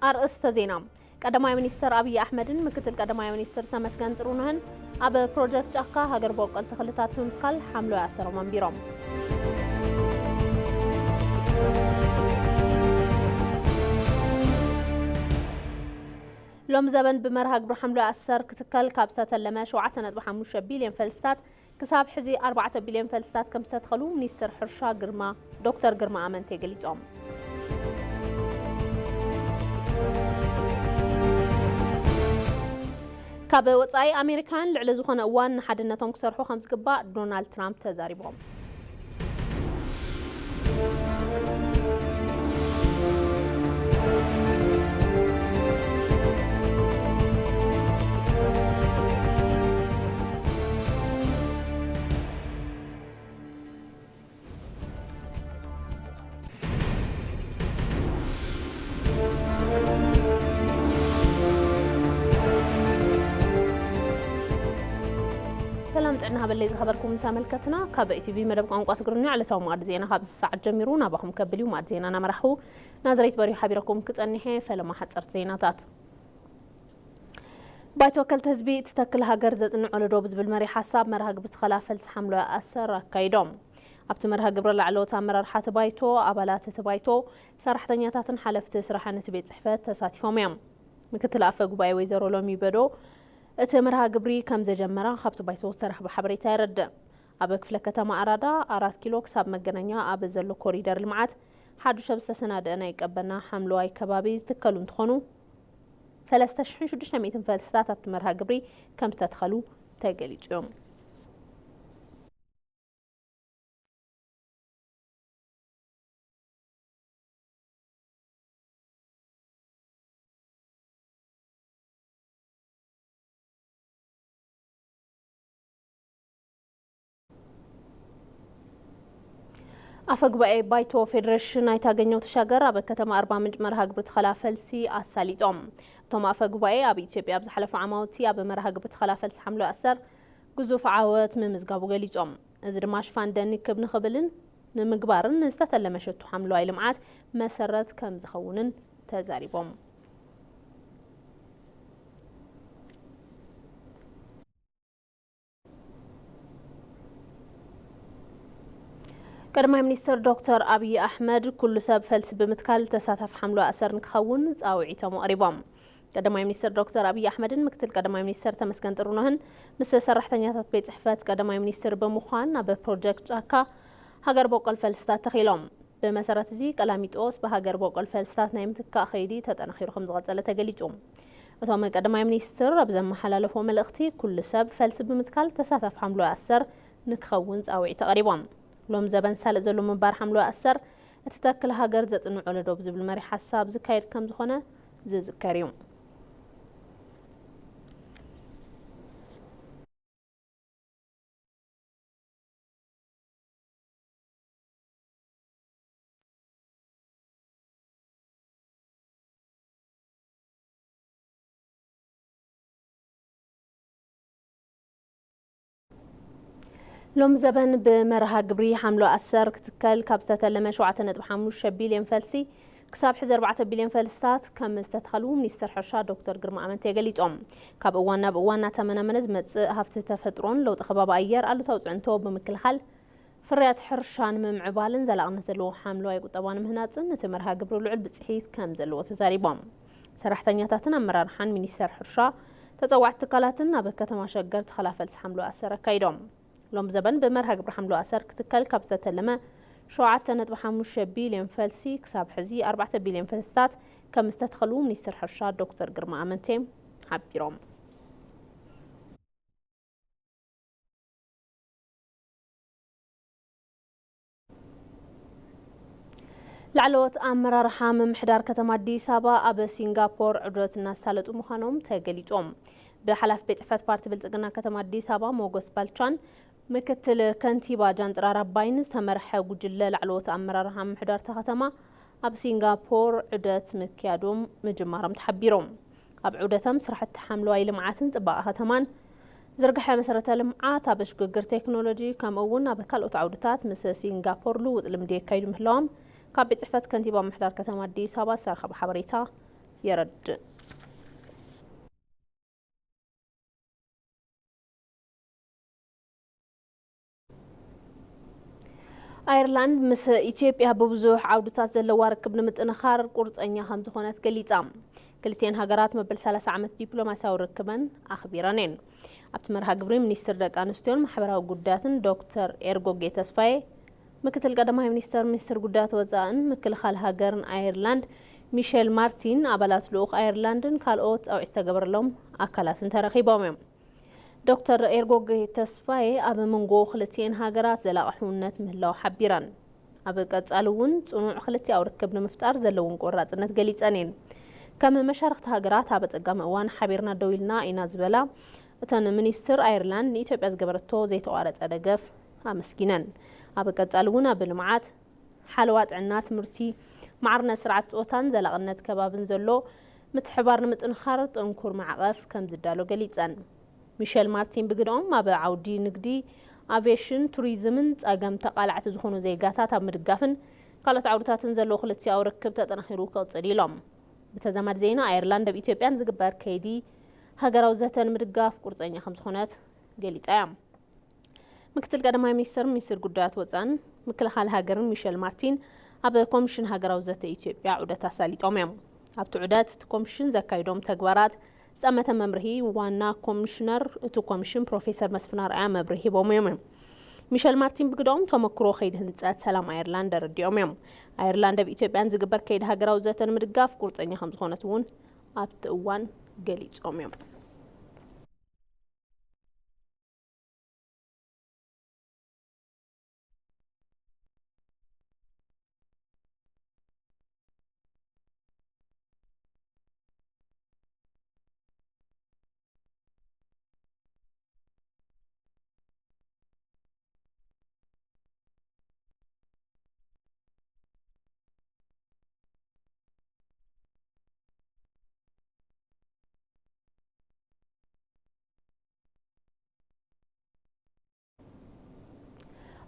ኣርእስተ ዜና። ቀዳማይ ሚኒስትር ኣብይ ኣሕመድን ምክትል ቀዳማይ ሚኒስትር ተመስገን ጥሩነህን ኣብ ፕሮጀክት ጫካ ሃገር በቆል ተኽልታት ብምትካል ሓምለዋይ ኣሰሮም ኣንቢሮም። ሎም ዘበን ብመርሃ ግብሪ ሓምለዋይ ኣሰር ክትከል ካብ ዝተተለመ ሸውዓተ ነጥቢ ሓሙሽተ ቢልዮን ፈልስታት ክሳብ ሕዚ ኣርባዕተ ቢልዮን ፈልስታት ከም ዝተተኸሉ ሚኒስትር ሕርሻ ግርማ፣ ዶክተር ግርማ ኣመንቴ ገሊጾም። ካብ ወጻኢ ኣሜሪካውያን ልዕሊ ዝኾነ እዋን ንሓድነቶም ክሰርሑ ከም ዝግባእ ዶናልድ ትራምፕ ተዛሪቦም። ሰላም ጥዕና ሃበለይ ዝኸበርኩም ተመልከትና፣ ካብ ኢቲቪ መደብ ቋንቋ ትግርኛ ዕለታዊ መኣዲ ዜና ካብ እዚ ሰዓት ጀሚሩ ናባኹም ከብል እዩ። መኣዲ ዜና እናመራሕኹ ናዝሬት በሪሁ ሓቢረኩም ክጸንሕ እየ። ፈለማ ሓጸርቲ ዜናታት። ባይቶ ወከልቲ ህዝቢ ትተክል ሃገር ዘጽንዕ ወለዶ ብዝብል መሪሕ ሓሳብ መርሃ ግብሪ ተኸላ ፈልሲ ሓምለዋይ ኣሰር ኣካይዶም። ኣብቲ መርሃ ግብሪ ላዕለዎት ኣመራርሓ እቲ ባይቶ፣ ኣባላት እቲ ባይቶ፣ ሰራሕተኛታትን ሓለፍቲ ስራሕን እቲ ቤት ጽሕፈት ተሳቲፎም እዮም። ምክትል ኣፈ ጉባኤ ወይዘሮ ሎሚ በዶ እቲ መርሃ ግብሪ ከም ዘጀመራ ካብቲ ባይቶ ዝተረኽበ ሓበሬታ የረድእ። ኣብ ክፍለ ከተማ ኣራዳ፣ ኣራት ኪሎ ክሳብ መገናኛ ኣብ ዘሎ ኮሪደር ልምዓት ሓዱሽ ኣብ ዝተሰናደአ ናይ ቀበና ሓምለዋይ ከባቢ ዝትከሉ እንትኾኑ፣ ሰለስተ ሽሕን ሽዱሽተ ሚእትን ፈልስታት ኣብቲ መርሃ ግብሪ ከም ዝተተኸሉ ተገሊጹ እዩ። ኣፈ ጉባኤ ባይቶ ፌዴሬሽን ኣይታገኘው ተሻገር ኣብ ከተማ ኣርባ ምንጭ መርሃ ግብሪ ተኸላ ፈልሲ ኣሳሊጦም። እቶም ኣፈ ጉባኤ ኣብ ኢትዮጵያ ኣብ ዝሓለፈ ዓማውቲ ኣብ መርሃ ግብሪ ተኸላ ፈልሲ ሓምለዋይ ኣሰር ግዙፍ ዓወት ምምዝጋቡ ገሊጾም። እዚ ድማ ሽፋን ደኒ ክብ ንኽብልን ንምግባርን ዝተተለመ ሸቱ ሓምለዋይ ልምዓት መሰረት ከም ዝኸውንን ተዛሪቦም። ቀዳማይ ሚኒስትር ዶክተር ኣብይ ኣሕመድ ኩሉ ሰብ ፈልሲ ብምትካል ተሳታፊ ሓምለዋይ ኣሰር ንክኸውን ጻውዒቶም ኣቕሪቦም። ቀዳማይ ሚኒስትር ዶክተር ኣብይ ኣሕመድን ምክትል ቀዳማይ ሚኒስትር ተመስገን ጥሩነህን ምስ ሰራሕተኛታት ቤት ጽሕፈት ቀዳማይ ሚኒስትር ብምዃን ኣብ ፕሮጀክት ጫካ ሃገር በቆል ፈልስታት ተኺሎም። ብመሰረት እዚ ቀላሚጦስ ብሃገር በቆል ፈልስታት ናይ ምትካእ ከይዲ ተጠናኺሩ ከም ዝቐጸለ ተገሊጹ። እቶም ቀዳማይ ሚኒስትር ኣብ ዘመሓላለፎ መልእኽቲ ኩሉ ሰብ ፈልሲ ብምትካል ተሳታፊ ሓምለዋይ ኣሰር ንክኸውን ጻውዒት ኣቕሪቦም። ሎም ዘበን ሳልጥ ዘሎ ምንባር ሓምለዋይ ኣሰር እቲ ተክል ሃገር ዘጽንዕ ወለዶ ብዝብል መሪ ሓሳብ ዝካየድ ከም ዝኾነ ዝዝከር እዩ። ሎም ዘበን ብመርሃ ግብሪ ሓምሎ ኣሰር ክትከል ካብ ዝተተለመ ሸውዓተ ነጥቢ ሓሙሽተ ቢልዮን ፈልሲ ክሳብ ሕዚ ኣርባዕተ ቢልዮን ፈልስታት ከም ዝተተኸሉ ሚኒስትር ሕርሻ ዶክተር ግርማ ኣመንቴ ገሊጾም። ካብ እዋን ናብ እዋን እናተመናመነ ዝመጽእ ሃፍቲ ተፈጥሮን ለውጢ ከባቢ ኣየር ኣሉታዊ ጽዕንቶ ብምክልኻል ፍርያት ሕርሻ ንምምዕባልን ዘላቕነት ዘለዎ ሓምለዋይ ቁጠባ ንምህናጽን እቲ መርሃ ግብሪ ልዑል ብጽሒት ከም ዘለዎ ተዛሪቦም። ሰራሕተኛታትን ኣመራርሓን ሚኒስቴር ሕርሻ፣ ተጸዋዕቲ ትካላትን ኣብ ከተማ ሸገር ተኸላ ፈልሲ ሓምለዋይ ኣሰር ኣካይዶም። ሎም ዘበን ብመርሃ ግብሪ ሓምለዋይ ኣሰር ክትከል ካብ ዝተተለመ ሸውዓተ ነጥቢ ሓሙሽተ ቢልዮን ፈልሲ ክሳብ ሕዚ ኣርባዕተ ቢልዮን ፈልስታት ከም ዝተተኸሉ ሚኒስትር ሕርሻ ዶክተር ግርማ ኣመንቴ ሓቢሮም። ላዕለዎት ኣመራርሓ ምምሕዳር ከተማ ኣዲስ ኣበባ ኣብ ሲንጋፖር ዑደት እናሳለጡ ምዃኖም ተገሊጾም። ብሓላፊ ቤት ጽሕፈት ፓርቲ ብልጽግና ከተማ ኣዲስ ኣበባ ሞጎስ ባልቻን ምክትል ከንቲባ ጃንጥራር ኣባይን ዝተመርሐ ጉጅለ ላዕለዎት ኣመራርሓ ምምሕዳር እታ ከተማ ኣብ ሲንጋፖር ዑደት ምክያዶም ምጅማሮም ተሓቢሮም። ኣብ ዑደቶም ስራሕቲ ሓምለዋይ ልምዓትን ጽባቐ ከተማን፣ ዝርግሐ መሰረተ ልምዓት፣ ኣብ ሽግግር ቴክኖሎጂ፣ ከምኡ እውን ኣብ ካልኦት ዓውድታት ምስ ሲንጋፖር ልውውጥ ልምዲ የካይዱ ምህላዎም ካብ ቤት ጽሕፈት ከንቲባ ምምሕዳር ከተማ ኣዲስ ኣበባ ዝተረኸበ ሓበሬታ የረድእ። ኣየርላንድ ምስ ኢትዮጵያ ብብዙሕ ዓውድታት ዘለዋ ርክብ ንምጥንኻር ቁርፀኛ ከም ዝኾነት ገሊፃ። ክልቲኤን ሃገራት መበል ሰላሳ ዓመት ዲፕሎማሲያዊ ርክበን ኣኽቢረን እየን። ኣብቲ መርሃ ግብሪ ሚኒስትር ደቂ ኣንስትዮን ማሕበራዊ ጉዳያትን ዶክተር ኤርጎጌ ተስፋዬ፣ ምክትል ቀዳማይ ሚኒስተር፣ ሚኒስትር ጉዳያት ወፃእን ምክልኻል ሃገርን ኣየርላንድ ሚሸል ማርቲን፣ ኣባላት ልኡኽ ኣየርላንድን ካልኦት ፃውዒት ዝተገበረሎም ኣካላትን ተረኺቦም እዮም። ዶክተር ኤርጎጌ ተስፋዬ ኣብ መንጎ ክልቲኤን ሃገራት ዘላቒ ሕውነት ምህላው ሓቢረን። ኣብ ቀጻሊ እውን ጽኑዕ ክልቲኣዊ ርክብ ንምፍጣር ዘለውን ቆራጽነት ገሊጸን እየን። ከም መሻርኽቲ ሃገራት ኣብ ኣጸጋሚ እዋን ሓቢርና ደው ኢልና ኢና ዝበላ እተን ሚኒስትር፣ ኣየርላንድ ንኢትዮጵያ ዝገበረቶ ዘይተቋረጸ ደገፍ ኣመስጊነን። ኣብ ቀጻሊ እውን ኣብ ልምዓት፣ ሓለዋ ጥዕና፣ ትምህርቲ፣ ማዕርነት ስርዓት ጾታን ዘላቕነት ከባብን ዘሎ ምትሕባር ንምጥንኻር ጥንኩር ማዕቐፍ ከም ዝዳሎ ገሊጸን። ሚሸል ማርቲን ብግደኦም፣ ኣብ ዓውዲ ንግዲ፣ ኣቪየሽን፣ ቱሪዝምን ጸገም ተቓላዕቲ ዝኾኑ ዜጋታት ኣብ ምድጋፍን ካልኦት ዓውድታትን ዘሎ ክልቲኣዊ ርክብ ተጠናኺሩ ክቕጽል ኢሎም። ብተዛማዲ ዜና፣ ኣየርላንድ ኣብ ኢትዮጵያን ዝግበር ከይዲ ሃገራዊ ዘተ ንምድጋፍ ቁርጸኛ ከም ዝኾነት ገሊጻ እያ። ምክትል ቀዳማይ ሚኒስትር፣ ሚኒስትር ጉዳያት ወፃእን ምክልኻል ሃገርን ሚሸል ማርቲን ኣብ ኮሚሽን ሃገራዊ ዘተ ኢትዮጵያ ዑደት ኣሳሊጦም እዮም። ኣብቲ ዑደት እቲ ኮሚሽን ዘካይዶም ተግባራት ዝጠመተ መምርሂ ዋና ኮሚሽነር እቲ ኮሚሽን ፕሮፌሰር መስፍን ኣርኣያ መብርሂ ሂቦም እዮም። ሚሸል ማርቲን ብግደኦም፣ ተመክሮ ከይዲ ህንፀት ሰላም ኣየርላንድ ኣረዲኦም እዮም። ኣየርላንድ ኣብ ኢትዮጵያን ዝግበር ከይዲ ሃገራዊ ዘተ ንምድጋፍ ቁርፀኛ ከም ዝኾነት እውን ኣብቲ እዋን ገሊፆም እዮም።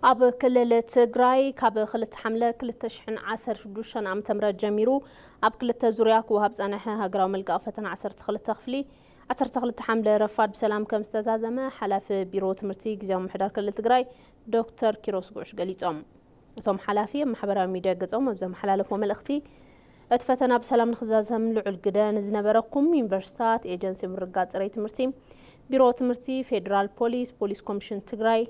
ኣብ ክልል ትግራይ ካብ ክልተ ሓምለ ክልተ ሽሕን ዓሰርተ ሽዱሽተን ዓመተ ምህረት ጀሚሩ ኣብ ክልተ ዙርያ ክወሃብ ዝጸንሐ ሃገራዊ መልቀቒ ፈተና ዓሰርተ ክልተ ክፍሊ ዓሰርተ ክልተ ሓምለ ረፋድ ብሰላም ከም ዝተዛዘመ ሓላፊ ቢሮ ትምህርቲ ግዝያዊ ምምሕዳር ክልል ትግራይ ዶክተር ኪሮስ ጉዕሽ ገሊጾም። እቶም ሓላፊ ኣብ ማሕበራዊ ሚድያ ገጾም ኣብ ዘመሓላለፍዎ መልእኽቲ፣ እቲ ፈተና ብሰላም ንኽዛዘም ልዑል ግደ ንዝነበረኩም ዩኒቨርሲታት፣ ኤጀንሲ ምርግጋጽ ጽሬት ትምህርቲ፣ ቢሮ ትምህርቲ፣ ፌዴራል ፖሊስ፣ ፖሊስ ኮሚሽን ትግራይ፣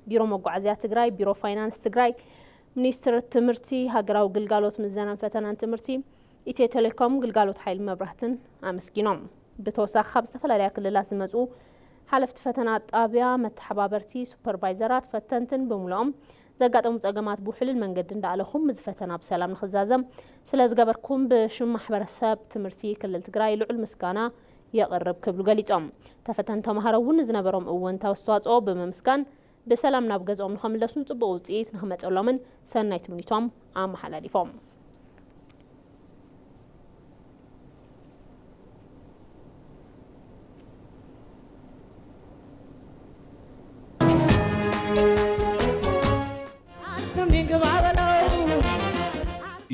ቢሮ መጓዓዝያ ትግራይ፣ ቢሮ ፋይናንስ ትግራይ፣ ሚኒስትር ትምህርቲ፣ ሃገራዊ ግልጋሎት ምዘናን ፈተናን ትምህርቲ፣ ኢትዮ ቴሌኮም፣ ግልጋሎት ሓይሊ መብራህትን ኣመስጊኖም። ብተወሳኺ ካብ ዝተፈላለያ ክልላት ዝመፁ ሓለፍቲ ፈተና ጣብያ፣ መተሓባበርቲ፣ ሱፐርቫይዘራት፣ ፈተንትን ብምልኦም ዘጋጠሙ ፀገማት ብውሕሉል መንገዲ እንዳኣለኹም እዚ ፈተና ብሰላም ንኽዛዘም ስለ ዝገበርኩም ብሽም ማሕበረሰብ ትምህርቲ ክልል ትግራይ ልዑል ምስጋና የቕርብ ክብሉ ገሊፆም። ተፈተንቲ ተምሃሮ እውን ንዝነበሮም እወንታዊ ኣስተዋፅኦ ብምምስጋን ብሰላም ናብ ገዝኦም ንኸምለሱን ፅቡቕ ውፅኢት ንኽመፀሎምን ሰናይ ትምኒቶም ኣመሓላሊፎም።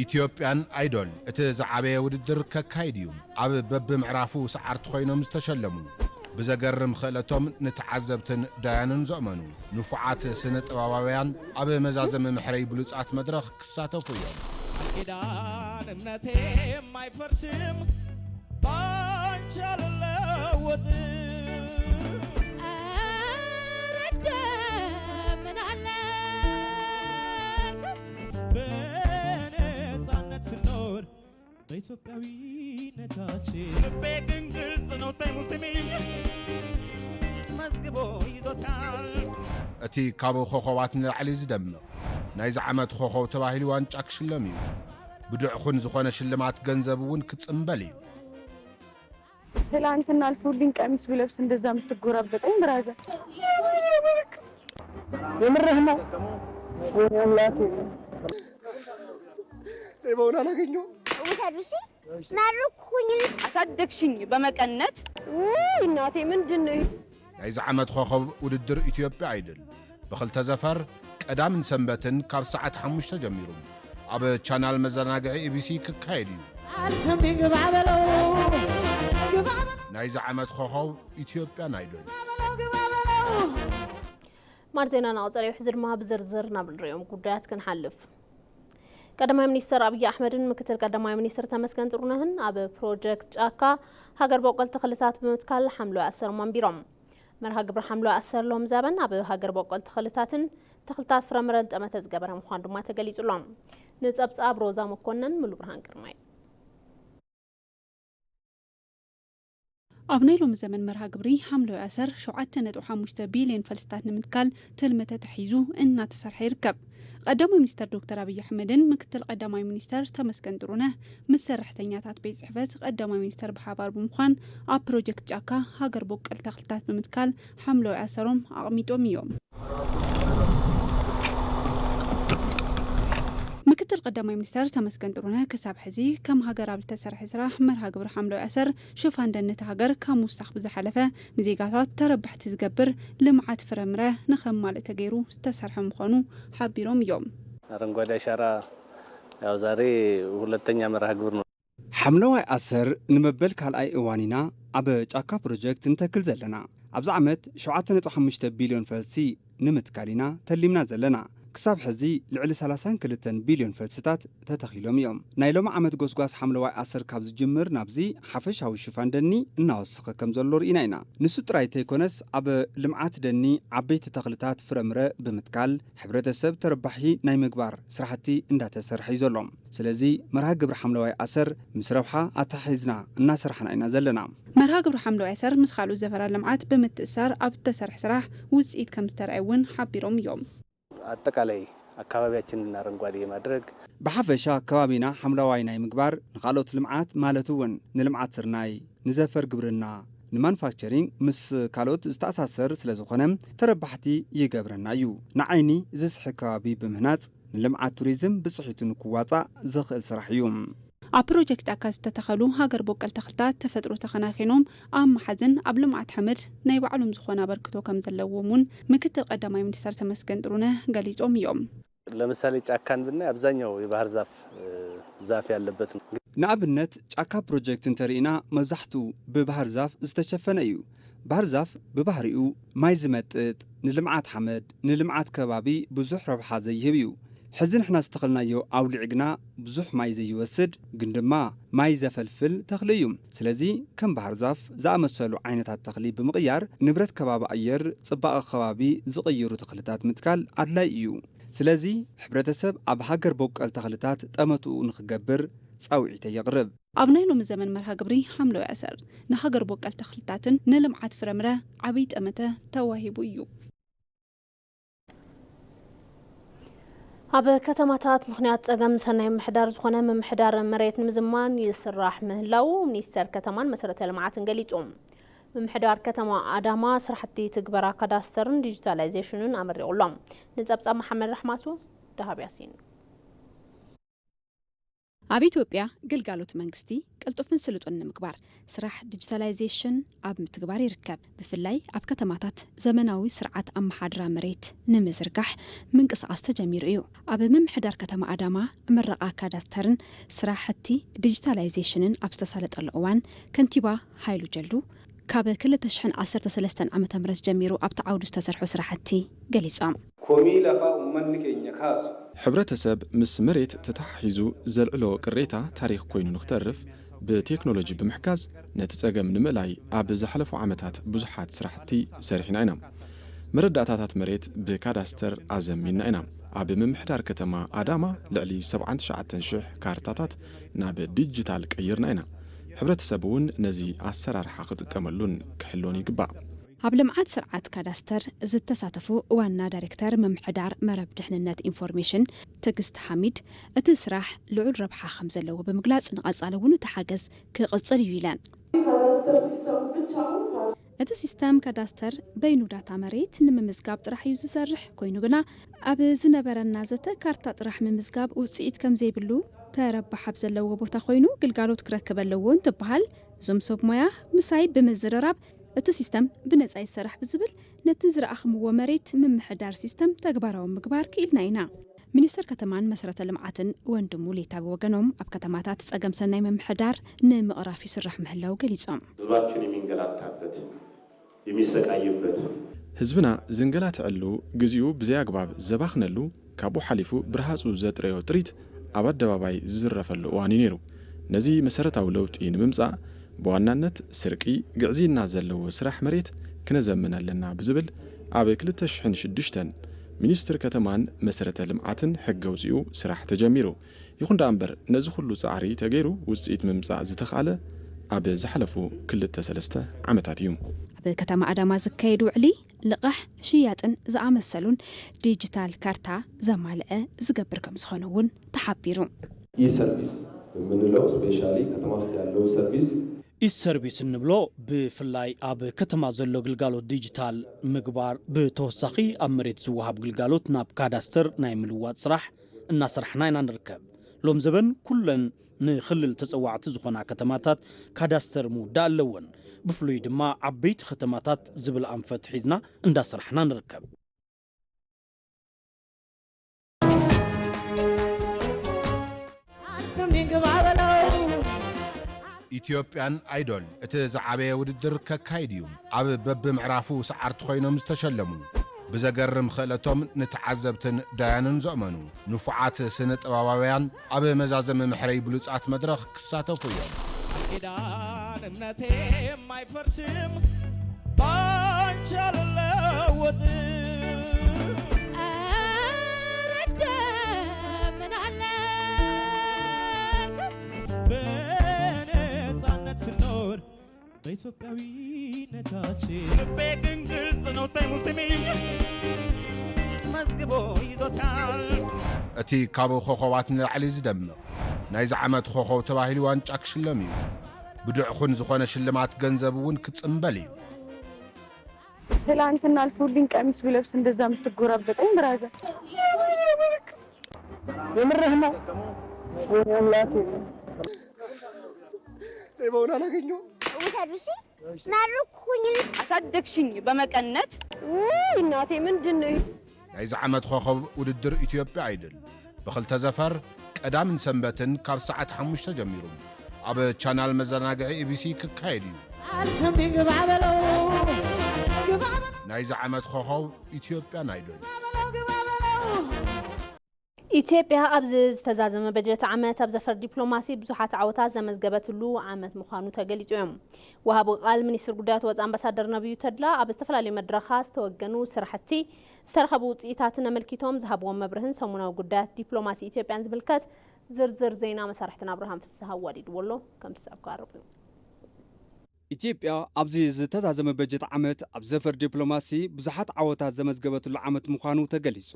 ኢትዮጵያን ኣይዶል እቲ ዝዓበየ ውድድር ከካይድ እዩ። ኣብ በብምዕራፉ ሰዓርቲ ኮይኖም ዝተሸለሙ፣ ብዘገርም ክእለቶም ንተዓዘብትን ዳያንን ዘእመኑ ንፉዓት ስነ ጥበባውያን ኣብ መዛዘሚ መሕረይ ብሉጻት መድረኽ ክሳተፉ እዮም። ኪዳን እምነቴ የማይፈርስም ባንቺ አልለወጥም። ኧረ እንደምን አለ በነፃነት ስኖር በኢትዮጵያዊነታችን። ልቤ ግን ግልጽ ነው ተይሙ ስሚኝ መዝግቦ ይዞታል። እቲ ካብ ኮኸባት ንላዕሊ ዝደምቕ ናይዚ ዓመት ኮኸብ ተባሂሉ ዋንጫ ክሽለም እዩ። ብድዕኹን ዝኾነ ሽልማት ገንዘብ እውን ክጽምበል እዩ። ትላንትና አልፎልኝ ቀሚስ ብለብስ እንደዛ የምትጎራበጠኝ ብራዘር። የምርህ ነው? ወይኔ አምላኬ። ሌባውን አላገኘሁም። ውሰዱ እሺ። መርኩኝ። አሳደግሽኝ በመቀነት። ውይ እናቴ ምንድን ነው ይሄ? ናይዚ ዓመት ኮኸብ ውድድር ኢትዮጵያ ኣይድል ብኽልተ ዘፈር ቀዳምን ሰንበትን ካብ ሰዓት ሓሙሽተ ጀሚሩ ኣብ ቻናል መዘናግዒ ኢቢሲ ክካየድ እዩ። ኣልስሚ ግባ በለው፣ ግባ በለው፣ ናይዚ ዓመት ኾኸብ ኢትዮጵያ ናይ ዶኒ። ግባ በለው፣ ግባ በለው። ማር ዜና እናቐጸለ እዩ። ሕዚ ድማ ብዝርዝር ናብ ንሪኦም ጉዳያት ክንሓልፍ። ቀዳማይ ሚኒስትር ኣብይ ኣሕመድን ምክትል ቀዳማይ ሚኒስትር ተመስገን ጥሩነህን ኣብ ፕሮጀክት ጫካ ሃገር በቆል ተኽልታት ብምትካል ሓምለዋይ ኣሰሮም ኣንቢሮም። መርሃ ግብሪ ሓምለዋይ ኣሰር ሎም ዘበን ኣብ ሃገር በቆል ተኽልታትን ተኽልታት ፍረምረን ጠመተ ዝገበረ ምዃኑ ድማ ተገሊጹ ኣሎ። ንጸብጻብ ሮዛ መኮነን፣ ሙሉ ብርሃን ግርማይ። ኣብ ናይ ሎሚ ዘመን መርሃ ግብሪ ሓምለዋይ ኣሰር ሸውዓተ ነጥቢ ሓሙሽተ ቢልዮን ፈልስታት ንምትካል ትልሚ ተታሒዙ እናተሰርሐ ይርከብ። ቀዳማይ ሚኒስተር ዶክተር ኣብይ ኣሕመድን ምክትል ቀዳማይ ሚኒስተር ተመስገን ጥሩነህ ምስ ሰራሕተኛታት ቤት ጽሕፈት ቀዳማይ ሚኒስተር ብሓባር ብምዃን ኣብ ፕሮጀክት ጫካ ሃገር በቆል ተኽልታት ብምትካል ሓምለዋይ ኣሰሮም ኣቕሚጦም እዮም። ምክትል ቀዳማይ ሚኒስተር ተመስገን ጥሩነህ ክሳብ ሕዚ ከም ሃገር ኣብ ዝተሰርሐ ስራሕ መርሃ ግብሪ ሓምለዋይ ኣሰር ሽፋን ደን እታ ሃገር ካብ ምውሳኽ ብዝሓለፈ ንዜጋታት ተረባሕቲ ዝገብር ልምዓት ፍረምረ ንኸማልእ ተገይሩ ዝተሰርሐ ምዃኑ ሓቢሮም እዮም። ኣረንጓዴ ኣሻራ ያው ዛሬ ሁለተኛ መርሃ ግብር ነው። ሓምለዋይ ኣሰር ንመበል ካልኣይ እዋን ኢና ኣብ ጫካ ፕሮጀክት ንተክል ዘለና። ኣብዚ ዓመት ሸውዓተ ነጥቢ ሓሙሽተ ቢልዮን ፈልሲ ንምትካል ኢና ተሊምና ዘለና። ክሳብ ሕዚ ልዕሊ ሰላሳን ክልተን ቢልዮን ፈልስታት ተተኺሎም እዮም። ናይ ሎሚ ዓመት ጎስጓስ ሓምለዋይ ኣሰር ካብ ዝጅምር ናብዚ ሓፈሻዊ ሽፋን ደኒ እናወሰኸ ከም ዘሎ ርኢና ኢና። ንሱ ጥራይ ተይኮነስ ኣብ ልምዓት ደኒ ዓበይቲ ተኽልታት ፍረምረ ብምትካል ሕብረተሰብ ተረባሒ ናይ ምግባር ስራሕቲ እንዳተሰርሐ እዩ ዘሎ። ስለዚ መርሃ ግብሪ ሓምለዋይ ኣሰር ምስ ረብሓ ኣተሓሒዝና እናሰራሕና ኢና ዘለና። መርሃ ግብሪ ሓምለዋይ ኣሰር ምስ ካልኦት ዘፈራት ልምዓት ብምትእሳር ኣብ እተሰርሐ ስራሕ ውፅኢት ከም ዝተረኣየ እውን ሓቢሮም እዮም። ኣጠቃላይ ኣካባቢያችንን ኣረንጓዴ የማድረግ። ብሓፈሻ ከባቢና ሓምለዋይ ናይ ምግባር፣ ንኻልኦት ልምዓት ማለት እውን ንልምዓት ስርናይ፣ ንዘፈር ግብርና፣ ንማኑፋክቸሪንግ ምስ ካልኦት ዝተኣሳሰር ስለ ዝኾነ ተረባሕቲ ይገብረና እዩ። ንዓይኒ ዝስሕብ ከባቢ ብምህናፅ ንልምዓት ቱሪዝም ብፅሒቱ ንክዋፃእ ዘኽእል ስራሕ እዩ። ኣብ ፕሮጀክት ኣካ ዝተተኸሉ ሃገር በቀል ተኽልታት ተፈጥሮ ተኸናኺኖም ኣብ መሓዝን ኣብ ልምዓት ሓመድ ናይ ባዕሎም ዝኾነ ኣበርክቶ ከም ዘለዎም እውን ምክትል ቀዳማይ ሚኒስተር ተመስገን ጥሩነህ ገሊጾም እዮም። ለምሳሌ ጫካን ብናይ አብዛኛው የባህር ዛፍ እ፣ ዛፍ ያለበት ነው። ንኣብነት ጫካ ፕሮጀክት እንተርኢና መብዛሕትኡ ብባህር ዛፍ ዝተሸፈነ እዩ። ባህር ዛፍ ብባህሪኡ ማይ ዝመጥጥ፣ ንልምዓት ሓመድ፣ ንልምዓት ከባቢ ብዙሕ ረብሓ ዘይህብ እዩ። ሕዚ ንሕና ዝተኸልናዮ ኣውሊዕ ግና ብዙሕ ማይ ዘይወስድ ግን ድማ ማይ ዘፈልፍል ተኽሊ እዩ። ስለዚ ከም ባህር ዛፍ ዝኣመሰሉ ዓይነታት ተኽሊ ብምቕያር ንብረት ከባቢ ኣየር፣ ጽባቐ ከባቢ ዝቕይሩ ተኽልታት ምትካል ኣድላይ እዩ። ስለዚ ሕብረተሰብ ኣብ ሃገር በቆል ተኽልታት ጠመትኡ ንኽገብር ጻውዒተይ የቕርብ። ኣብ ናይ ሎሚ ዘመን መርሃ ግብሪ ሓምለዋይ ኣሰር ንሃገር በቆል ተኽልታትን ንልምዓት ፍረምረ ዓብይ ጠመተ ተዋሂቡ እዩ። ኣብ ከተማታት ምኽንያት ጸገም ሰናይ ምምሕዳር ዝኾነ ምምሕዳር መሬት ንምዝማን ይስራሕ ምህላዉ ሚኒስተር ከተማን መሰረተ ልምዓትን ገሊጹ። ምምሕዳር ከተማ ኣዳማ ስራሕቲ ትግበራ ካዳስተርን ዲጂታላይዜሽንን ኣመሪቑ ኣሎ። ንጸብጻብ መሓመድ ራሕማቱ፣ ደሃብ ያሲን። ኣብ ኢትዮጵያ ግልጋሎት መንግስቲ ቅልጡፍን ስሉጥን ንምግባር ስራሕ ዲጂታላይዜሽን ኣብ ምትግባር ይርከብ። ብፍላይ ኣብ ከተማታት ዘመናዊ ስርዓት ኣመሓድራ መሬት ንምዝርጋሕ ምንቅስቓስ ተጀሚሩ እዩ። ኣብ ምምሕዳር ከተማ ኣዳማ ምረቓ ካዳስተርን ስራሕቲ ዲጂታላይዜሽንን ኣብ ዝተሳለጠሉ እዋን ከንቲባ ሃይሉ ጀልዱ ካብ ክልተ ሽሕን ዓሰርተ ሰለስተን ዓመተ ምህረት ጀሚሩ ኣብቲ ዓውዲ ዝተሰርሑ ስራሕቲ ገሊጾም። ኮሚይ ለፋ ኡመኒ ኬኛ ካሱ። ሕብረተሰብ ምስ መሬት ተተሓሒዙ ዘልዕሎ ቅሬታ ታሪኽ ኮይኑ ንኽተርፍ ብቴክኖሎጂ ብምሕጋዝ ነቲ ጸገም ንምእላይ ኣብ ዝሓለፉ ዓመታት ብዙሓት ስራሕቲ ሰሪሕና ኢና። መረዳእታታት መሬት ብካዳስተር ኣዘሚንና ኢና። ኣብ ምምሕዳር ከተማ ኣዳማ ልዕሊ ሰብዓን ትሽዓተን ሽሕ ካርታታት ናብ ዲጂታል ቀይርና ኢና። ሕብረተሰብ እውን ነዚ ኣሰራርሓ ክጥቀመሉን ክሕሎን ይግባእ። ኣብ ልምዓት ስርዓት ካዳስተር ዝተሳተፉ ዋና ዳይሬክተር ምምሕዳር መረብ ድሕንነት ኢንፎርሜሽን ትዕግስቲ ሓሚድ፣ እቲ ስራሕ ልዑል ረብሓ ከም ዘለዎ ብምግላጽ ንቐጻሊ እውን እቲ ሓገዝ ክቕጽል እዩ ኢለን። እቲ ሲስተም ካዳስተር በይኑ ዳታ መሬት ንምምዝጋብ ጥራሕ እዩ ዝሰርሕ፣ ኮይኑ ግና ኣብ ዝነበረና ዘተ ካርታ ጥራሕ ምምዝጋብ ውጽኢት ከም ዘይብሉ፣ ተረባሕ ኣብ ዘለዎ ቦታ ኮይኑ ግልጋሎት ክረክብ ኣለዎ እንትበሃል፣ እዞም ሰብ ሞያ ምሳይ ብምዝርራብ እቲ ሲስተም ብነጻ ይሰራሕ ብዝብል ነቲ ዝረኣኽምዎ መሬት ምምሕዳር ሲስተም ተግባራዊ ምግባር ክኢልና ኢና። ሚኒስትር ከተማን መሰረተ ልምዓትን ወንድሙ ሌታ ብወገኖም፣ ኣብ ከተማታት ጸገም ሰናይ ምምሕዳር ንምቕራፍ ይስራሕ ምህላው ገሊጾም። ህዝባችን የሚንገላታበት፣ የሚሰቃይበት፣ ህዝብና ዝንገላትዐሉ፣ ግዚኡ ብዘይ ኣግባብ ዘባኽነሉ፣ ካብኡ ሓሊፉ ብርሃጹ ዘጥረዮ ጥሪት ኣብ ኣደባባይ ዝዝረፈሉ እዋን እዩ ነይሩ። ነዚ መሰረታዊ ለውጢ ንምምጻእ፣ ብዋናነት ስርቂ፣ ግዕዝይና ዘለዎ ስራሕ መሬት ክነዘምን ኣለና ብዝብል፣ ኣብ ክልተ ሽሕን ሽዱሽተን ሚኒስትር ከተማን መሰረተ ልምዓትን ሕጊ ኣውጺኡ ስራሕ ተጀሚሩ። ይኹን ደኣ እምበር፣ ነዚ ኩሉ ጻዕሪ ተገይሩ ውጽኢት ምምጻእ ዝተኽኣለ ኣብ ዝሓለፉ ክልተ ሰለስተ ዓመታት እዩ። ኣብ ከተማ ኣዳማ ዝካየድ ውዕሊ ልቓሕ፣ ሽያጥን ዝኣመሰሉን ዲጂታል ካርታ ዘማልአ ዝገብር ከም ዝኾነ እውን ተሓቢሩ። ኢ-ሰርቪስ የምንለው፣ ስፔሻሊ ከተማ ውስጥ ያለው ሰርቪስ። ኢ-ሰርቪስ እንብሎ ብፍላይ ኣብ ከተማ ዘሎ ግልጋሎት ዲጂታል ምግባር፣ ብተወሳኺ ኣብ መሬት ዝወሃብ ግልጋሎት ናብ ካዳስተር ናይ ምልዋጥ ስራሕ እናሰራሕና ኢና ንርከብ። ሎም ዘበን ኩለን ንክልል ተፀዋዕቲ ዝኾና ከተማታት ካዳስተር ምውዳእ ኣለወን። ብፍሉይ ድማ ዓበይቲ ከተማታት ዝብል ኣንፈት ሒዝና እንዳሰራሕና ንርከብ። ኢትዮጵያን ኣይዶል እቲ ዝዓበየ ውድድር ከካይድ እዩ። ኣብ በብምዕራፉ ሰዓርቲ ኮይኖም ዝተሸለሙ፣ ብዘገርም ክእለቶም ንተዓዘብትን ዳያንን ዘእመኑ ንፉዓት ስነ ጥበባውያን ኣብ መዛዘሚ መሕረይ ብሉጻት መድረኽ ክሳተፉ እዮም። ኪዳንነቴም አይፈርስም ባንቺ አልለወጥም። ኧረ እንደምን አለክ በነፃነት ስኖር በኢትዮጵያዊነታችን። ልቤ ግን ግልጽ ነው ተይሙ ስሚ መዝግቦ ይዞታል። እቲ ካብ ኮኸባት ንላዕሊ ዝደምቕ ናይዚ ዓመት ኮኸብ ተባሂሉ ዋንጫ ክሽለም እዩ። ብዱዕኹን ዝኾነ ሽልማት ገንዘብ እውን ክጽምበል እዩ። ትላንትና አልፎልኝ ቀሚስ ብለብስ እንደዛ የምትጎራበጠኝ ብራዘር። የምርህ ነው? ወይኔ አምላኬ። ሌባውን አላገኘው። ውሰዱ እሺ። መርቁኝ። አሳደግሽኝ በመቀነት። ውይ እናቴ ምንድን ነው ይሄ? ናይዚ ዓመት ኮኸብ ውድድር ኢትዮጵያ ኣይድል ብኽልተ ዘፈር ቀዳምን ሰንበትን ካብ ሰዓት ሓሙሽተ ጀሚሩ ኣብ ቻናል መዘናግዒ ኢቢሲ ክካየድ እዩ። አልሰምኝ ግባ በለው ግባ በለው ናይዚ ዓመት ኮኸብ ኢትዮጵያን ኣይድል። ግባ በለው። ኢትዮጵያ ኣብዚ ዝተዛዘመ በጀት ዓመት ኣብ ዘፈር ዲፕሎማሲ ብዙሓት ዓወታት ዘመዝገበትሉ ዓመት ምዃኑ ተገሊጹ እዮም። ወሃቢ ቃል ሚኒስትር ጉዳያት ወጻኢ ኣምባሳደር ነቢዩ ተድላ ኣብ ዝተፈላለዩ መድረኻት ዝተወገኑ ስራሕቲ ዝተረኸቡ ውፅኢታትን ኣመልኪቶም ዝሃብዎም መብርህን ሰሙናዊ ጉዳያት ዲፕሎማሲ ኢትዮጵያን ዝምልከት ዝርዝር ዜና መሳርሕትና ኣብርሃም ፍስሃ ኣዋዲድዎ ኣሎ፣ ከም ዝስዕብ ክቐርብ እዩ። ኢትዮጵያ ኣብዚ ዝተዛዘመ በጀት ዓመት ኣብ ዘፈር ዲፕሎማሲ ብዙሓት ዓወታት ዘመዝገበትሉ ዓመት ምዃኑ ተገሊጹ።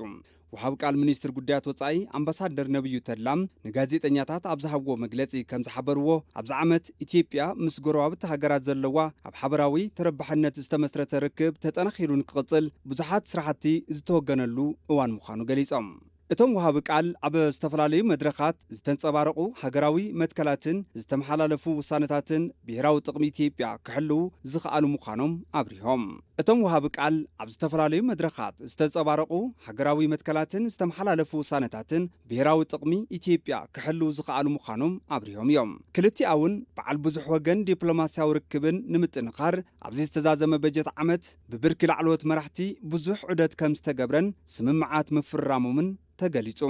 ወሃብ ቃል ሚኒስትር ጉዳያት ወጻኢ ኣምባሳደር ነብዩ ተድላ ንጋዜጠኛታት ኣብ ዝሃብዎ መግለጺ ከም ዝሓበርዎ፣ ኣብዚ ዓመት ኢትዮጵያ ምስ ጎረባብቲ ሃገራት ዘለዋ ኣብ ሓበራዊ ተረባሕነት ዝተመስረተ ርክብ ተጠናኺሩ ንክቕጽል ብዙሓት ስራሕቲ ዝተወገነሉ እዋን ምዃኑ ገሊጾም። እቶም ወሃቢ ቃል ኣብ ዝተፈላለዩ መድረኻት ዝተንጸባረቑ ሃገራዊ መትከላትን ዝተመሓላለፉ ውሳነታትን ብሄራዊ ጥቕሚ ኢትዮጵያ ክሕልዉ ዝኸኣሉ ምዃኖም ኣብሪሆም። እቶም ወሃቢ ቃል ኣብ ዝተፈላለዩ መድረኻት ዝተንጸባረቑ ሃገራዊ መትከላትን ዝተመሓላለፉ ውሳነታትን ብሄራዊ ጥቕሚ ኢትዮጵያ ክሕልዉ ዝኸኣሉ ምዃኖም ኣብሪሆም እዮም። ክልቲኣውን በዓል ብዙሕ ወገን ዲፕሎማስያዊ ርክብን ንምጥንኻር ኣብዚ ዝተዛዘመ በጀት ዓመት ብብርኪ ላዕለዎት መራሕቲ ብዙሕ ዑደት ከም ዝተገብረን ስምምዓት ምፍርራሞምን ተገሊጹ።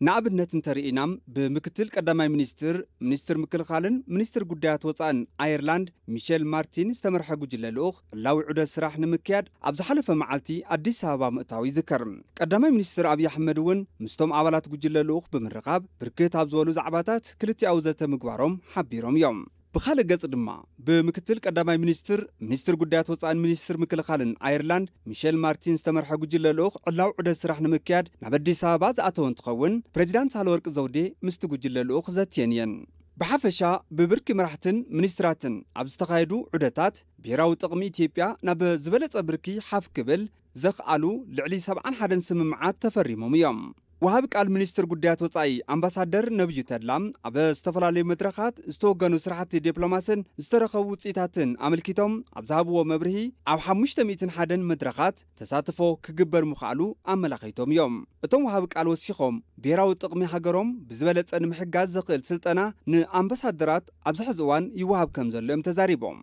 ንኣብነት እንተርኢና፣ ብምክትል ቀዳማይ ሚኒስትር፣ ሚኒስትር ምክልኻልን ሚኒስትር ጉዳያት ወጻእን ኣየርላንድ ሚሸል ማርቲን ዝተመርሐ ጉጅለ ልኡኽ ዕላዊ ዑደት ስራሕ ንምክያድ ኣብ ዝሓለፈ መዓልቲ ኣዲስ ኣበባ ምእታዉ ይዝከር። ቀዳማይ ሚኒስትር ኣብዪ ኣሕመድ እውን ምስቶም ኣባላት ጉጅለ ልኡኽ ብምርኻብ ብርክት ኣብ ዝበሉ ዛዕባታት ክልቲኣዊ ዘተ ምግባሮም ሓቢሮም እዮም። ብኻልእ ገጽ ድማ፣ ብምክትል ቀዳማይ ሚኒስትር፣ ሚኒስትር ጉዳያት ወጻእን ሚኒስትር ምክልኻልን ኣየርላንድ ሚሸል ማርቲን ዝተመርሐ ጉጅለ ልኡኽ ዕላዊ ዑደት ስራሕ ንምክያድ ናብ ኣዲስ ኣበባ ዝኣተወ እንትኸውን፣ ፕሬዚዳንት ሳህለወርቅ ዘውዴ ምስቲ ጉጅለ ልኡኽ ዘትየን እየን። ብሓፈሻ፣ ብብርኪ መራሕትን ሚኒስትራትን ኣብ ዝተኻየዱ ዑደታት፣ ብሄራዊ ጥቕሚ ኢትዮጵያ ናብ ዝበለጸ ብርኪ ሓፍ ክብል ዘኽኣሉ ልዕሊ ሰብዓን ሓደን ስምምዓት ተፈሪሞም እዮም። ወሃቢ ቃል ሚኒስትር ጉዳያት ወጻኢ ኣምባሳደር ነብዩ ተድላ ኣብ ዝተፈላለዩ መድረኻት ዝተወገኑ ስራሕቲ ዲፕሎማስን ዝተረኸቡ ውፅኢታትን ኣመልኪቶም ኣብ ዝሃብዎ መብርሂ፣ ኣብ ሓሙሽተ ሚእትን ሓደን መድረኻት ተሳትፎ ክግበር ምኽኣሉ ኣመላኺቶም እዮም። እቶም ወሃቢ ቃል ወሲኾም፣ ብሄራዊ ጥቕሚ ሃገሮም ብዝበለጸ ንምሕጋዝ ዘኽእል ስልጠና ንኣምባሳደራት ኣብዚ ሕዚ እዋን ይወሃብ ከም ዘሎ እዮም ተዛሪቦም።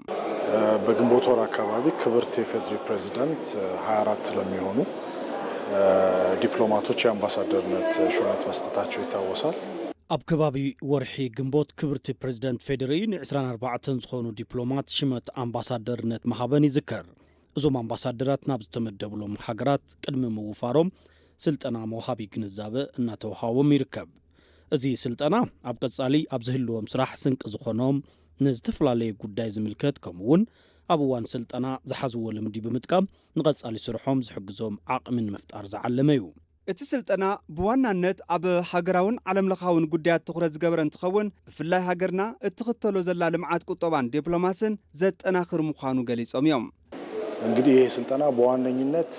በግንቦት ወር አካባቢ ክብርት የፌዴሪ ፕሬዚዳንት ሃያ አራት ለሚሆኑ ዲፕሎማቶች የአምባሳደርነት ሹመት መስጠታቸው ይታወሳል። ኣብ ከባቢ ወርሒ ግንቦት ክብርቲ ፕሬዚደንት ፌዴሪ ን ዕስራን ኣርባዕተን ዝኾኑ ዲፕሎማት ሽመት ኣምባሳደርነት ምሃበን ይዝከር። እዞም ኣምባሳደራት ናብ ዝተመደብሎም ሃገራት ቅድሚ ምውፋሮም ስልጠና መውሃቢ ግንዛበ እናተውሃቦም ይርከብ። እዚ ስልጠና ኣብ ቀጻሊ ኣብ ዝህልዎም ስራሕ ስንቂ ዝኾኖም፣ ንዝተፈላለየ ጉዳይ ዝምልከት፣ ከምኡ እውን ኣብ እዋን ስልጠና ዝሓዝዎ ልምዲ ብምጥቃም ንቐጻሊ ስርሖም ዝሕግዞም ዓቕሚ ንምፍጣር ዝዓለመ እዩ። እቲ ስልጠና ብዋናነት ኣብ ሃገራውን ዓለምለኻውን ጉዳያት ትኹረት ዝገበረ እንትኸውን፣ ብፍላይ ሃገርና እትኽተሎ ዘላ ልምዓት ቁጠባን ዲፕሎማስን ዘጠናኽር ምዃኑ ገሊጾም እዮም። እንግዲህ ይህ ስልጠና በዋነኝነት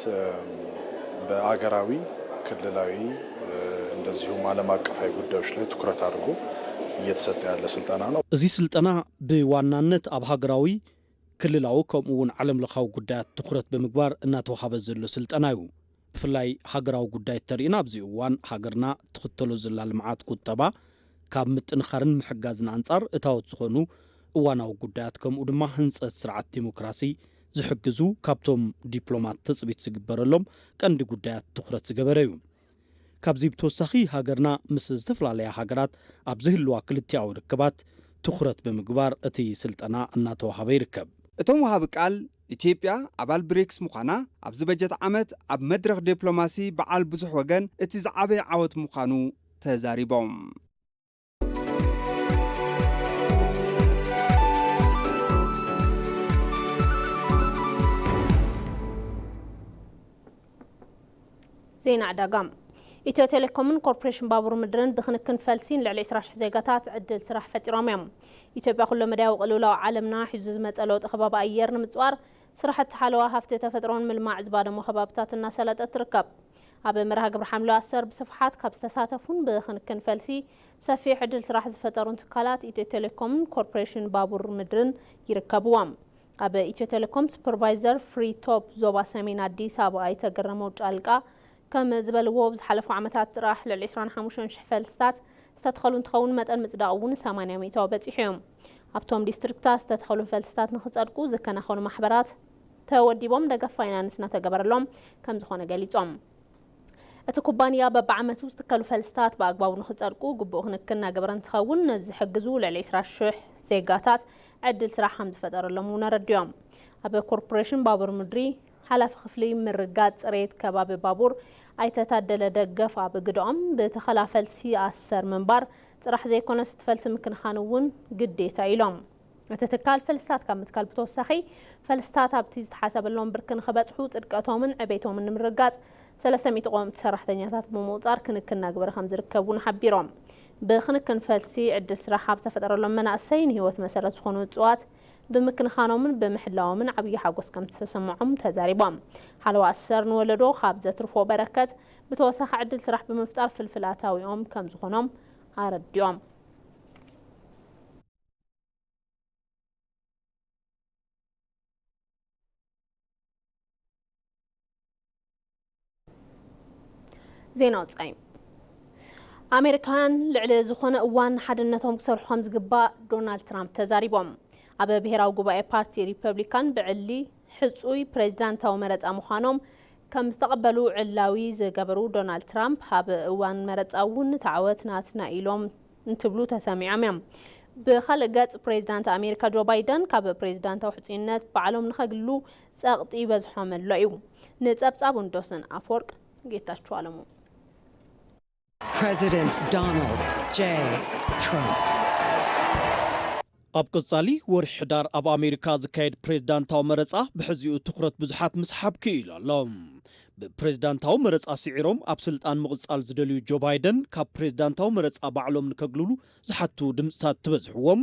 በአገራዊ፣ ክልላዊ እንደዚሁም ዓለም አቀፋዊ ጉዳዮች ላይ ትኩረት አድርጎ እየተሰጠ ያለ ስልጠና ነው። እዚ ስልጠና ብዋናነት ኣብ ሃገራዊ፣ ክልላዊ ከምኡ እውን ዓለም ለኻዊ ጉዳያት ትኹረት ብምግባር እናተዋሃበ ዘሎ ስልጠና እዩ። ብፍላይ ሃገራዊ ጉዳይ ተሪእና ኣብዚ እዋን ሃገርና ትኽተሎ ዘላ ልምዓት ቁጠባ ካብ ምጥንኻርን ምሕጋዝን ኣንጻር እታወት ዝኾኑ እዋናዊ ጉዳያት ከምኡ ድማ ህንጸት ስርዓት ዴሞክራሲ ዝሕግዙ ካብቶም ዲፕሎማት ትጽቢት ዝግበረሎም ቀንዲ ጉዳያት ትኹረት ዝገበረ እዩ። ካብዚ ብተወሳኺ ሃገርና ምስ ዝተፈላለያ ሃገራት ኣብ ዝህልዋ ክልቲኣዊ ርክባት ትኹረት ብምግባር እቲ ስልጠና እናተዋሃበ ይርከብ። እቶም ወሃቢ ቃል ኢትዮጵያ ኣባል ብሪክስ ምዃና ኣብዚ በጀት ዓመት ኣብ መድረኽ ዲፕሎማሲ በዓል ብዙሕ ወገን እቲ ዝዓበየ ዓወት ምዃኑ ተዛሪቦም። ዜና ዕዳጋ። ኢትዮ ቴሌኮምን ኮርፖሬሽን ባቡር ምድርን ብክንክን ፈልሲ ንልዕሊ ዕስራ ሽሕ ዜጋታት ዕድል ስራሕ ፈጢሮም እዮም። ኢትዮጵያ ኩለ መዳያዊ ቅልውላው ዓለምና ሒዙ ዝመፀ ለውጢ ከባቢ ኣየር ንምፅዋር ስራሕቲ ሓለዋ ሃፍቲ ተፈጥሮን ምልማዕ ዝባደሞ ከባብታት እናሰለጠት ትርከብ። ኣብ መርሃ ግብሪ ሓምለዋ ኣሰር ብስፍሓት ካብ ዝተሳተፉን ብክንክን ፈልሲ ሰፊሕ ዕድል ስራሕ ዝፈጠሩን ትካላት ኢትዮ ቴሌኮምን ኮርፖሬሽን ባቡር ምድርን ይርከብዎም። ኣብ ኢትዮ ቴሌኮም ሱፐርቫይዘር ፍሪ ቶፕ ዞባ ሰሜን ኣዲስ ኣበባ ኣይተ ገረመው ጫልቃ ከም ዝበልዎ ብዝሓለፉ ዓመታት ጥራሕ ልዕሊ ዕስራን ሓሙሽተን ሽሕ ፈልስታት ዝተተኸሉ እንትኸውን መጠን ምፅዳቕ እውን ሰማንያ ሚእታዊ በፂሑ እዩ። ኣብቶም ዲስትሪክታት ዝተተኸሉ ፈልስታት ንክፀድቁ ዝከናኸኑ ማሕበራት ተወዲቦም ደገፍ ፋይናንስ እናተገበረሎም ከምዝኾነ ገሊፆም። እቲ ኩባንያ በብዓመቱ ዝትከሉ ፈልስታት ብኣግባቡ ንኽፀድቁ ግቡእ ክንክን እናገበረ እንትኸውን ነዚ ዝሕግዙ ልዕሊ ዕስራ ሽሕ ዜጋታት ዕድል ስራሕ ከምዝፈጠረሎም እውን ኣረዲኦም። ኣብ ኮርፖሬሽን ባቡር ምድሪ ሓላፊ ክፍሊ ምርጋጥ ፅሬት ከባቢ ባቡር ኣይተ ታደለ ደገፍ ኣብ ግደኦም ብተኸላ ፈልሲ ኣሰር ምንባር ጥራሕ ዘይኮነስ እቲ ፈልሲ ምክንኻን እውን ግዴታ ኢሎም። እቲ ትካል ፈልስታት ካብ ምትካል ብተወሳኺ ፈልስታት ኣብቲ ዝተሓሰበሎም ብርኪ ንኽበፅሑ ፅድቀቶምን ዕቤቶምን ንምርጋፅ ሰለስተ ሚእቲ ቆምቲ ሰራሕተኛታት ብምቑፃር ክንክን እናግበረ ከም ዝርከብ እውን ሓቢሮም። ብክንክን ፈልሲ ዕድል ስራሕ ኣብ ዝተፈጠረሎም መናእሰይ ንህይወት መሰረት ዝኾኑ እፅዋት ብምክንኻኖምን ብምሕላዎምን ዓብዪ ሓጎስ ከም ዝተሰምዖም ተዛሪቦም። ሓለዋ ኣሰር ንወለዶ ካብ ዘትርፎ በረከት ብተወሳኺ ዕድል ስራሕ ብምፍጣር ፍልፍል ኣታዊኦም ከም ዝኾኖም ኣረዲኦም። ዜና ወጻኢ። ኣሜሪካውያን ልዕሊ ዝኾነ እዋን ሓድነቶም ክሰርሑ ከም ዝግባእ ዶናልድ ትራምፕ ተዛሪቦም። ኣብ ብሔራዊ ጉባኤ ፓርቲ ሪፐብሊካን ብዕሊ ሕጹይ ፕሬዚዳንታዊ መረጻ ምዃኖም ከም ዝተቐበሉ ዕላዊ ዝገበሩ ዶናልድ ትራምፕ፣ ኣብ እዋን መረጻ እውን እቲ ዓወት ናትና ኢሎም እንትብሉ ተሰሚዖም እዮም። ብኻልእ ገጽ ፕሬዚዳንት ኣሜሪካ ጆ ባይደን ካብ ፕሬዚዳንታዊ ሕጹይነት ባዕሎም ንኸግሉ ጸቕጢ ይበዝሖም ኣሎ እዩ። ንጸብጻብ ውንዶስን ኣፈወርቅ ጌታቸው ኣለሙ። President Donald J. Trump. ኣብ ቀጻሊ ወርሒ ሕዳር ኣብ ኣሜሪካ ዝካየድ ፕሬዝዳንታዊ መረጻ ብሕዚኡ ትኹረት ብዙሓት ምስሓብ ክኢሉ ኣሎ። ብፕሬዝዳንታዊ መረጻ ስዒሮም ኣብ ስልጣን ምቕጻል ዝደልዩ ጆ ባይደን ካብ ፕሬዝዳንታዊ መረጻ ባዕሎም ንከግልሉ ዝሓቱ ድምፅታት ትበዝሕዎም፣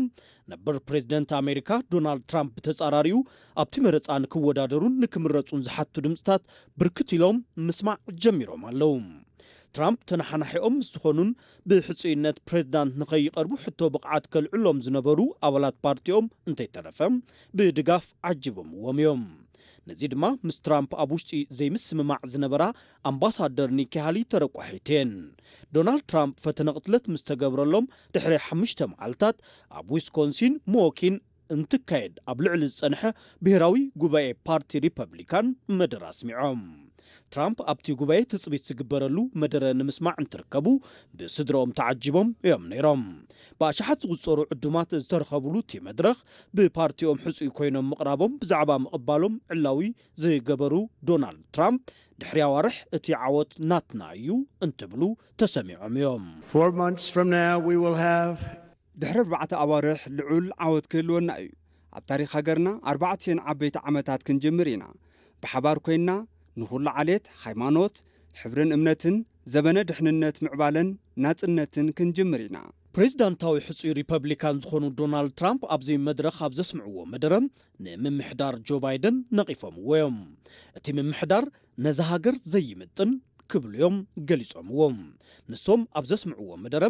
ነበር ፕሬዝደንት ኣሜሪካ ዶናልድ ትራምፕ ብተጻራሪኡ ኣብቲ መረጻ ንክወዳደሩን ንክምረጹን ዝሓቱ ድምፅታት ብርክት ኢሎም ምስማዕ ጀሚሮም ኣለዉ። ትራምፕ ተነሓናሒኦም ምስ ዝኾኑን ብሕጹይነት ፕሬዝዳንት ንኸይቐርቡ ሕቶ ብቕዓት ከልዕሎም ዝነበሩ ኣባላት ፓርቲኦም እንተይተረፈ ብድጋፍ ዓጂቦምዎም እዮም። ነዚ ድማ ምስ ትራምፕ ኣብ ውሽጢ ዘይምስምማዕ ዝነበራ ኣምባሳደር ኒኪ ሃሊ ተረቋሒት እየን። ዶናልድ ትራምፕ ፈተነ ቅትለት ምስ ተገብረሎም ድሕሪ ሓሙሽተ መዓልታት ኣብ ዊስኮንሲን ሚልዎኪን እንትካየድ ኣብ ልዕሊ ዝጸንሐ ብሔራዊ ጉባኤ ፓርቲ ሪፐብሊካን መደረ ኣስሚዖም። ትራምፕ ኣብቲ ጉባኤ ትጽቢት ዝግበረሉ መደረ ንምስማዕ እንትርከቡ ብስድሮኦም ተዓጂቦም እዮም ነይሮም። ብኣሽሓት ዝቑጸሩ ዕዱማት ዝተረኸብሉ እቲ መድረኽ ብፓርቲኦም ሕጹይ ኮይኖም ምቕራቦም ብዛዕባ ምቕባሎም ዕላዊ ዝገበሩ ዶናልድ ትራምፕ ድሕሪ ኣዋርሕ እቲ ዓወት ናትና እዩ እንትብሉ ተሰሚዖም እዮም። Four months from now, we will have ድሕሪ ኣርባዕተ ኣዋርሕ ልዑል ዓወት ክህልወና እዩ። ኣብ ታሪኽ ሃገርና ኣርባዕቲኤን ዓበይቲ ዓመታት ክንጅምር ኢና። ብሓባር ኮይንና ንኹሉ ዓሌት፣ ሃይማኖት፣ ሕብርን እምነትን ዘበነ ድሕንነት ምዕባለን ናጽነትን ክንጅምር ኢና። ፕሬዚዳንታዊ ሕጹይ ሪፐብሊካን ዝኾኑ ዶናልድ ትራምፕ ኣብዚ መድረኽ ኣብ ዘስምዕዎ መደረ ንምምሕዳር ጆ ባይደን ነቒፎምዎ እዮም። እቲ ምምሕዳር ነዛ ሃገር ዘይምጥን ክብሉ እዮም ገሊጾምዎ። ንሶም ኣብ ዘስምዕዎ መደረ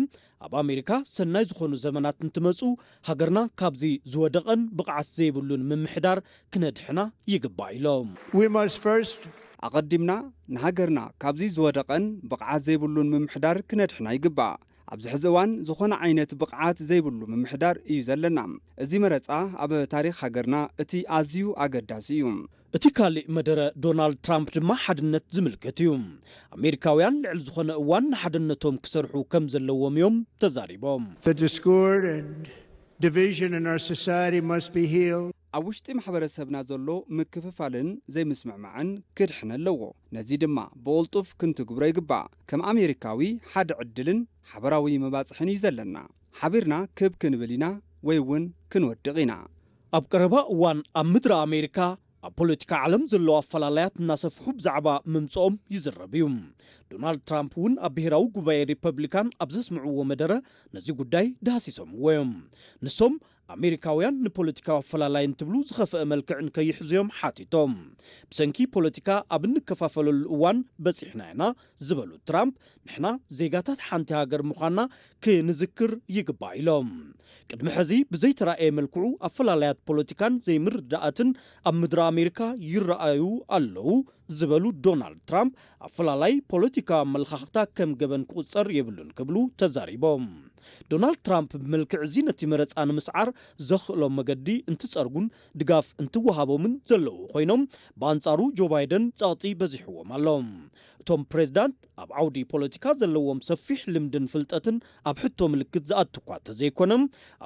ኣብ ኣሜሪካ ሰናይ ዝኾኑ ዘመናት እንትመጹ ሃገርና ካብዚ ዝወደቐን ብቕዓት ዘይብሉን ምምሕዳር ክነድሕና ይግባእ ኢሎም። We must first ኣቐዲምና ንሃገርና ካብዚ ዝወደቐን ብቕዓት ዘይብሉን ምምሕዳር ክነድሕና ይግባእ። ኣብዚ ሕዚ እዋን ዝኾነ ዓይነት ብቕዓት ዘይብሉ ምምሕዳር እዩ ዘለና። እዚ መረጻ ኣብ ታሪኽ ሃገርና እቲ ኣዝዩ ኣገዳሲ እዩ። እቲ ካልእ መደረ ዶናልድ ትራምፕ ድማ ሓድነት ዝምልከት እዩ። ኣሜሪካውያን ልዕሊ ዝኾነ እዋን ንሓድነቶም ክሰርሑ ከም ዘለዎም እዮም ተዛሪቦም። The discord and division in our society must be healed. ኣብ ውሽጢ ማሕበረሰብና ዘሎ ምክፍፋልን ዘይምስምዕማዕን ክድሕን ኣለዎ። ነዚ ድማ ብቕልጡፍ ክንትግብሮ ይግባእ። ከም ኣሜሪካዊ ሓደ ዕድልን ሓበራዊ መባፅሕን እዩ ዘለና። ሓቢርና ክብ ክንብል ኢና ወይ እውን ክንወድቕ ኢና። ኣብ ቀረባ እዋን ኣብ ምድሪ ኣሜሪካ ኣብ ፖለቲካ ዓለም ዘለዉ ኣፈላላያት እናሰፍሑ ብዛዕባ ምምፅኦም ይዝረብ እዩ። ዶናልድ ትራምፕ እውን ኣብ ብሔራዊ ጉባኤ ሪፐብሊካን ኣብ ዘስምዕዎ መደረ ነዚ ጉዳይ ዳህሲሶምዎ እዮም። ንሶም ኣሜሪካውያን ንፖለቲካዊ ኣፈላላይ እንትብሉ ዝኸፍአ መልክዕ ንከይሕዙ እዮም ሓቲቶም። ብሰንኪ ፖለቲካ ኣብ እንከፋፈለሉ እዋን በፂሕና ኢና ዝበሉ ትራምፕ፣ ንሕና ዜጋታት ሓንቲ ሃገር ምዃንና ክንዝክር ይግባእ ኢሎም። ቅድሚ ሕዚ ብዘይተራእየ መልክዑ ኣፈላላያት ፖለቲካን ዘይምርድዳኣትን ኣብ ምድሪ ኣሜሪካ ይረኣዩ ኣለዉ ዝበሉ ዶናልድ ትራምፕ፣ ኣፈላላይ ፖለቲካዊ ኣመለኻኽታ ከም ገበን ክቑጸር የብሉን ክብሉ ተዛሪቦም። ዶናልድ ትራምፕ ብመልክዕ እዚ ነቲ መረጻ ንምስዓር ዘኽእሎም መገዲ እንትጸርጉን ድጋፍ እንትወሃቦምን ዘለዉ ኮይኖም፣ ብኣንጻሩ ጆ ባይደን ጸቕጢ በዚሕዎም ኣሎ። እቶም ፕሬዝዳንት ኣብ ዓውዲ ፖለቲካ ዘለዎም ሰፊሕ ልምድን ፍልጠትን ኣብ ሕቶ ምልክት ዝኣቱ እኳ እንተዘይኮነ፣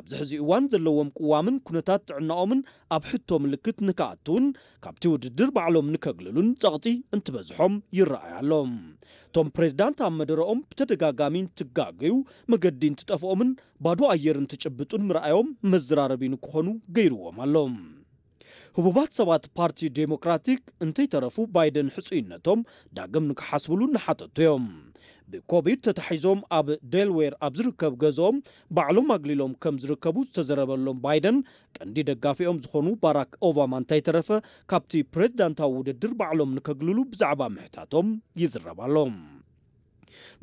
ኣብዚ ሕዚ እዋን ዘለዎም ቅዋምን ኩነታት ጥዕናኦምን ኣብ ሕቶ ምልክት ንክኣቱን ካብቲ ውድድር ባዕሎም ንከግልሉን ጸቕጢ እንትበዝሖም ይረኣይ ኣሎ። እቶም ፕሬዝዳንት ኣብ መደረኦም ብተደጋጋሚ እንትጋገዩ፣ መገዲ እንትጠፍኦምን ባዶ ኣየር እንትጭብጡን ምርኣዮም መዘራረቢ ንክኾኑ ገይርዎም ኣሎ። ህቡባት ሰባት ፓርቲ ዴሞክራቲክ እንተይተረፉ ባይደን ሕጹይነቶም ዳግም ንክሓስብሉ እናሓተቱ እዮም። ብኮቪድ ተታሒዞም ኣብ ዴልዌር ኣብ ዝርከብ ገዝኦም ባዕሎም ኣግሊሎም ከም ዝርከቡ ዝተዘረበሎም ባይደን፣ ቀንዲ ደጋፊኦም ዝኾኑ ባራክ ኦባማ እንተይተረፈ ካብቲ ፕሬዝዳንታዊ ውድድር ባዕሎም ንከግልሉ ብዛዕባ ምሕታቶም ይዝረብ ኣሎ።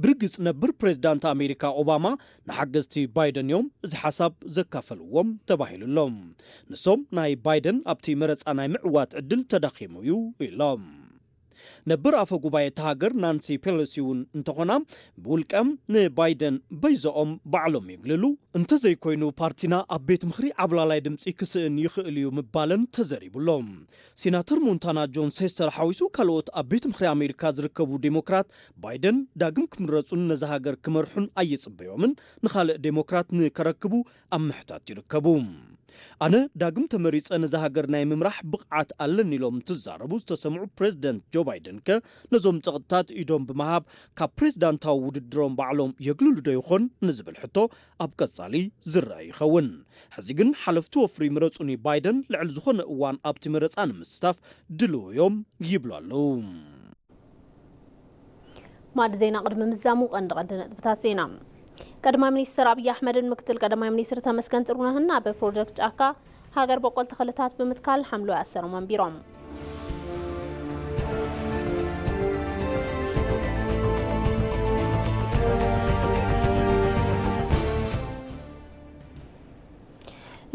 ብርግጽ ነብር ፕሬዝዳንት ኣሜሪካ ኦባማ ንሓገዝቲ ባይደን እዮም እዚ ሓሳብ ዘካፈልዎም ተባሂሉ ኣሎ። ንሶም ናይ ባይደን ኣብቲ መረጻ ናይ ምዕዋት ዕድል ተዳኺሙ እዩ ኢሎም። ነብር ኣፈ ጉባኤ እታ ሃገር ናንሲ ፔሎሲ እውን እንተኾና ብውልቀም ንባይደን በይዛኦም ባዕሎም የግልሉ፣ እንተዘይኮይኑ ፓርቲና ኣብ ቤት ምኽሪ ዓብላላይ ድምፂ ክስእን ይኽእል እዩ ምባለን ተዘሪቡ ኣሎ። ሴናተር ሞንታና ጆን ሴስተር ሓዊሱ ካልኦት ኣብ ቤት ምኽሪ ኣሜሪካ ዝርከቡ ዴሞክራት ባይደን ዳግም ክምረፁን ነዛ ሃገር ክመርሑን ኣይፅበዮምን፣ ንኻልእ ዴሞክራት ንከረክቡ ኣብ ምሕታት ይርከቡ። ኣነ ዳግም ተመሪጸ ነዛ ሃገር ናይ ምምራሕ ብቕዓት ኣለኒ ኢሎም እንትዛረቡ ዝተሰምዑ ፕሬዝደንት ጆ ባይደን ከ ነዞም ጸቕጥታት ኢዶም ብምሃብ ካብ ፕሬዝዳንታዊ ውድድሮም ባዕሎም የግልሉ ዶ ይኾን ንዝብል ሕቶ ኣብ ቀጻሊ ዝረአ ይኸውን። ሕዚ ግን ሓለፍቲ ወፍሪ ምረጹኒ ባይደን ልዕሊ ዝኾነ እዋን ኣብቲ መረጻ ንምስታፍ ድልው እዮም ይብሉ ኣለዉ። ማዕድ ዜና ቅድሚ ምዛሙ ቀንዲ ቀንዲ ነጥብታት ዜና። ቀዳማይ ሚኒስትር ኣብይ ኣሕመድን ምክትል ቀዳማይ ሚኒስትር ተመስገን ጥሩነህን ኣብ ፕሮጀክት ጫካ ሃገር በቆል ተኽልታት ብምትካል ሓምለዋይ ኣሰሮም ኣንቢሮም።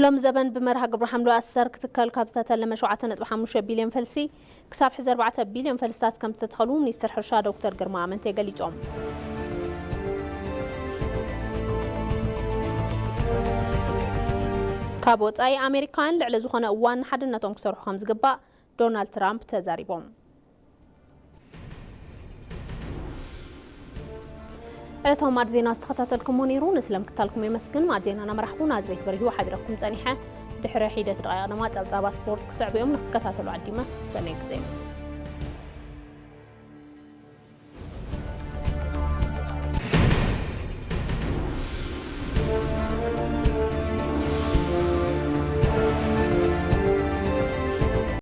ሎም ዘበን ብመርሃ ግብሪ ሓምለዋይ ኣሰር ክትከል ካብ ዝተተለመ ሸውዓተ ነጥቢ ሓሙሽተ ቢልዮን ፈልሲ ክሳብ ሕዚ ኣርባዕተ ቢልዮን ፈልስታት ከም ዝተተኸሉ ሚኒስትር ሕርሻ ዶክተር ግርማ ኣመንቴ ገሊጾም። ካብ ወጻኢ ኣሜሪካውያን ልዕሊ ዝኾነ እዋን ንሓድነቶም ክሰርሑ ከም ዝግባእ ዶናልድ ትራምፕ ተዛሪቦም። ዕለታዊ ማዕድ ዜና ዝተኸታተልኩሞ ነይሩ። ንስለ ምክታልኩም የመስግን። ማዕድ ዜና እናመራሕኩ ናዝሬት በሪሁ ሓቢረኩም ጸኒሐ። ድሕሪ ሒደት ደቂቕ ድማ ጸብጻባ ስፖርት ክስዕቡ እዮም። ንክትከታተሉ ዓዲመ። ሰናይ ግዜ።